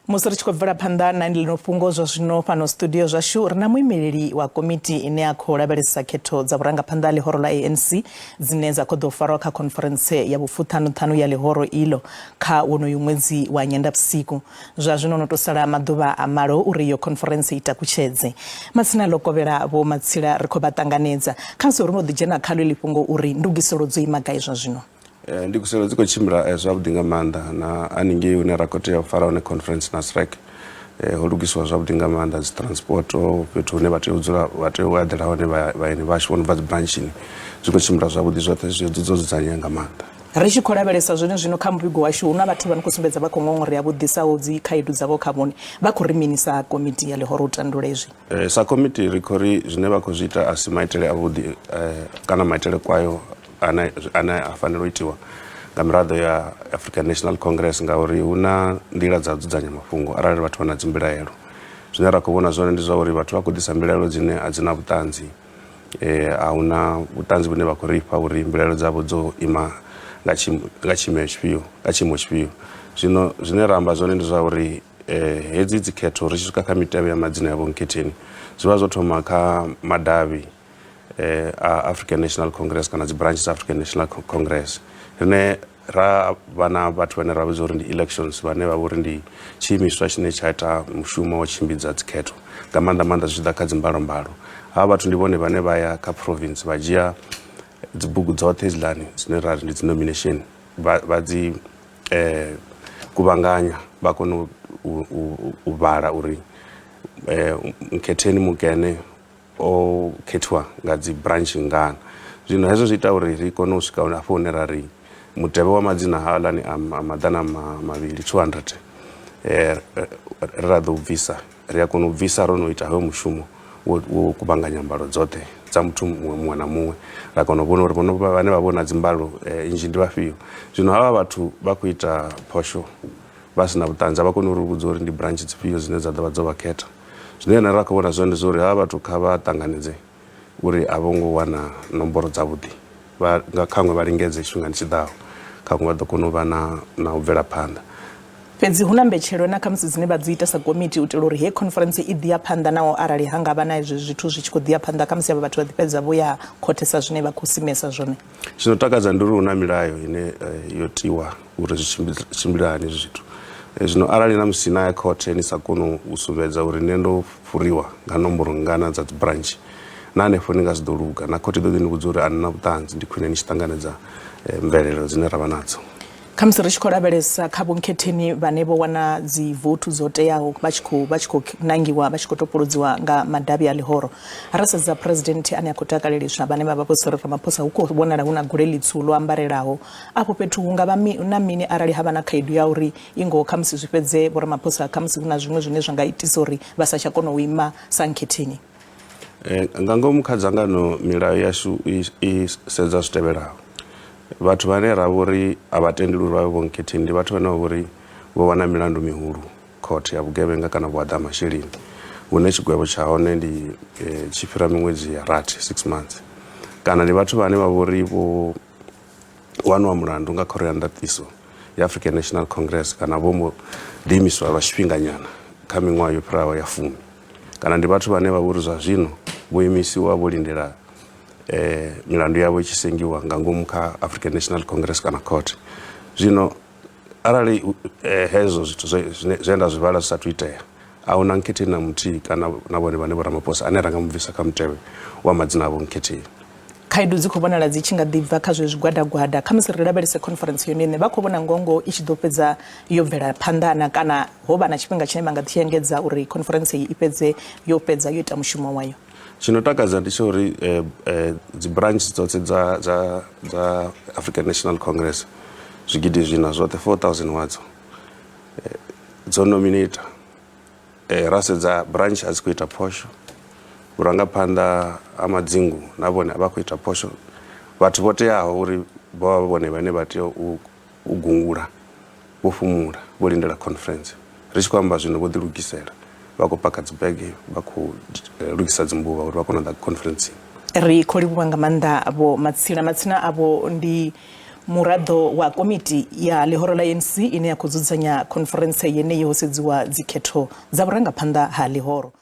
Musi ri tshi khou bvela phanḓa na ḽino fhungo zwa zwino fhano studio zwashu ri na muimeleli wa komiti ine ya khou lavhelesa khetho dza vhurangaphanḓa ha ḽihoro ḽa ANC dzine dza khou ḓo farwa kha khonferentse ya vhufuṱhanuṱhanu ya ḽihoro iḽo kha wonoyu ṅwedzi wa Nyendavhusiku. Zwa zwino no tou sala maḓuvha a malo uri iyo khonferentse i takutshedze. Matsina ḽo kovhela Vho Matsila ri khou vha ṱanganedza. Khamusi ro no ḓi dzhena khaḽo iḽi fhungo uri ndugiselo dzo ima gai zwa zwino? Eh, nduguselo dzi khou tshimbila eh, zwavhuḓi nga maanḓa na haningei hune ra khou tea u fara hone conference na strike eh, ho lugisiwa zwavhuḓi nga maanḓa dzi transport fhethu hune vha tea u dzula vha tea u eḓela hone vhaeni vhashu vho no bva dzi branchini zwi khou tshimbila zwavhuḓi zwoṱhe zwi dzo dzudzanyea nga maanḓa. Ri tshi khou lavhelesa zwone zwino kha muvhigo washu hu na vhathu vha no khou sumbedza vha khou ṅoṅorea vho ḓisaho dzi khaedu dzavho kha vhone vha khou ri mini sa komiti ya ḽihoro u tandula izwi? Eh, sa komiti ri khou ri zwine vha khou zwi ita a si maitele avhuḓi eh, kana maitele kwayo ane ane a fanela u itiwa nga miraḓo ya African National Congress ngauri hu na nḓila dza u dzudzanya mafhungo arali vhathu vha na dzimbilaelo. Zwine ra khou vhona zwone ndi zwa uri vhathu vha khou ḓisa mbilaelo dzine a dzi na vhuṱanzi eh, a hu na vhuṱanzi vhune vha khou ri fha uri mbilaelo dzavho dzo ima nga tshiimo tshifhio nga tshiimo tshifhio. Zwino zwine ra amba zwone ndi zwa uri eh, hedzi dzikhetho ri tshi swika kha mitevhe ya madzina ya vhonkhetheni zwi vha zwo thoma kha madavhi eh, a African National Congress kana dzi branch dza African National Congress. Rine ra vha na vhathu vhane ra vhidza uri ndi elections vhane vha vhori ndi tshiimiswa tshine tsha ita mushumo wa tshimbidza dzikhetho nga maanḓa maanḓa zwi tshi ḓa kha dzimbalombalo. Havha vhathu ndi vhone vhane vha ya kha province vha dzhia dzibugu dzoṱhe hedziḽani dzine ra ri ndi dzi nomination vha dzi eh, kuvhanganya vha kone u vhala uri eh, nkhetheni mukene o khethiwa nga dzi branch ngana. Zwino hezwo zwi ita uri ri kone u swika hafho hune ra ri mutevhe wa madzina haaḽani a 200 200 eh, ri ra ḓo bvisa ri a kona u bvisa ro no ita hoyo mushumo wo kuvhanganya mbalo dzoṱhe dza muthu muṅwe na muṅwe ra kona u vhona uri vhono vhane vha vhona dzimbalo eh, nnzhi ndi vhafhio. Zwino havha vhathu vha khou ita phosho vha si na vhuṱanzi a vha koni uri vhudza uri ndi branch dzifhio dzine dza ḓo vha dzo vha khetha. Zwine nṋe ra khou vhona zwone ndi zwa uri havha vhathu kha vha ṱanganedze uri a vho ngo wana nomboro dzavhuḓi vha nga khaṅwe vha lingedze tshifhingani tshi ḓaho khaṅwe vha ḓo kona u vha na na u bvela phanḓa. Fhedzi hu na mbetshelo na khamusi dzine vha dzi ita sa komiti u itela uri heyi khonferentse i ḓi ya phanḓa naho arali ha nga vha na izwi zwithu zwi tshi khou ḓi ya phanḓa khamusi avha vhathu vha ḓi fhedza vho ya khothe sa zwine vha khou simesa zwone. Tshi no takadza ndi uri hu na milayo ine eh, yo tiwa uri zwi tshimbile hani hezwi zwithu. Eh, zwino arali na musi na ya khothe ni sa koni u sumbedza uri nṋe ndo fhuriwa nga nomboro ngana dza dzi branch na hanefho ni nga si ḓo luga na khothe i ḓo ḓi ni vhudza uri a ni na vhuṱanzi ndi khwine ni tshi ṱanganedza eh, mvelelo dzine ra vha nadzo. Khamusi ri tshi khou lavhelesa kha vhonkhetheni vhane vho wana dzi vouthu dzo teaho vha tshi khou vha tshi khou nangiwa vha tshi khou topolodziwa nga madavhi a ḽihoro. Ra sedza president ane a khou takaleliswa vhane vha vha Vho Cyril Ramaphosa hu khou vhonala hu na gole ḽitswu ḽo ambarelaho. Afho fhethu hu nga vha na mini arali ha vha na khaedu ya uri i ngoho khamusi zwi fhedze Vho Ramaphosa khamusi hu na zwiṅwe zwine zwa nga itisa uri vha sa tsha kona u ima sa nkhetheni? Eh, nga ngomu kha dzangano milayo yashu i sedza zwi tevhelaho. Vhathu vhane ra vhori a vha tendelwi uri vha vhe vhonkhetheni ndi vhathu vhane vha vhori vho wana milandu mihulu khothe ya vhugevhenga kana vhuaḓa ha masheleni hune tshigwevho tsha hone ndi eh, tshi fhira miṅwedzi ya rathi 6 months kana ndi vhathu vhane vha vhori vho waniwa mulandu nga khoro ya ndaṱiso ya African National Congress kana vho mbo ḓiimiswa lwa tshifhinganyana kha miṅwaha yo fhiraho ya fumi kana ndi vhathu vhane vha vhori zwa zwino vho imisiwa vho lindela eh, milandu yavho i tshi sengiwa nga ngomu kha African National Congress kana court. Zwino arali eh, hezwo zwithu zwe nda zwi vhala zwi sathu itea a huna nkhetheni na muthihi kana na vhone vhane vho Ramaphosa ane ra nga mu bvisa kha mutevhe wa madzina avho nkhetheni. Khaedu dzi khou vhonala dzi tshi nga ḓi bva kha zwe zwigwadagwada. Khamusi ri lavhelese khonferentse yone iṋe, vha khou vhona ngoho i tshi ḓo fhedza yo bvela phanḓa na kana ho vha na tshifhinga tshine vha nga ḓi engedza uri khonferentse iyi i fhedze yo fhedza yo ita mushumo wayo? Tshi no takadza ndi tsha uri eh, eh, dzi branch dzoṱhe dza, dza, dza African National Congress zwigidi zwina zwoṱhe 4000 wadzo eh, dzo nominata eh, ra sedza branch a dzi khou ita phosho vhurangaphanḓa ha madzingu na vhone a vha khou ita phosho vhathu vho teaho uri vho vha vhone vhane vha tea u u gungula vho fhumula vho lindela conference. Ri tshi khou amba zwino vho ḓilugisela, vha khou paka dzibege, vha khou eh, lugisa dzimbuvha uri vha kone u ḓa conferenceni. Ri khou livhuwa nga maanḓa Vho Matsila. Matsina avho ndi Muraḓo wa komiti ya ḽihoro ḽa ANC ine ya khou dzudzanya khonferentse yeneyi ho sedziwa dzikhetho dza vhurangaphanḓa ha ḽihoro.